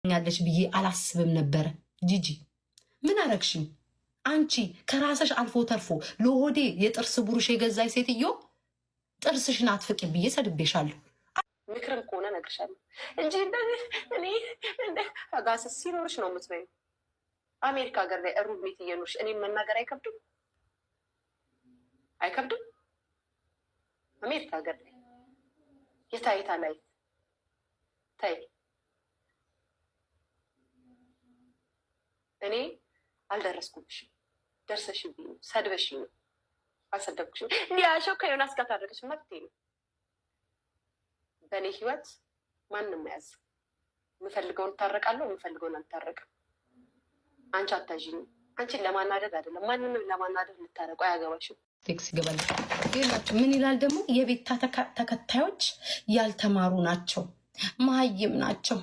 ታደርገኛለች ብዬ አላስብም ነበረ። ጂጂ ምን አረግሽኝ? አንቺ ከራስሽ አልፎ ተርፎ ለሆዴ የጥርስ ብሩሽ የገዛች ሴትዮ ጥርስሽን አትፍቂ ብዬ ሰድቤሻለሁ። ምክርም ከሆነ እነግርሻለሁ እንጂ እንደዚህ እኔ ጋስ ሲኖርሽ ነው የምትበይው። አሜሪካ ሀገር ላይ roommate እየኖርሽ እኔም መናገር አይከብድም? አይከብድም? አሜሪካ ሀገር ላይ የታይታ ላይ ታይ። እኔ አልደረስኩብሽም። ደርሰሽብኝ ነው፣ ሰድበሽኝ ነው። አልሰደብኩሽም። ሊያሸው ከዮናስ ጋር ታደረገች መብቴ ነው። በእኔ ህይወት ማንም ያዝ። የምፈልገውን እታረቃለሁ፣ የምፈልገውን አልታረቅም። አንቺ አታዥኝም። አንቺን ለማናደድ አይደለም፣ ማንንም ለማናደድ ልታረቁ አያገባሽም። ቴክስ ይገባል። ይላችሁ ምን ይላል ደግሞ? የቤታ ተከታዮች ያልተማሩ ናቸው፣ መሀይም ናቸው።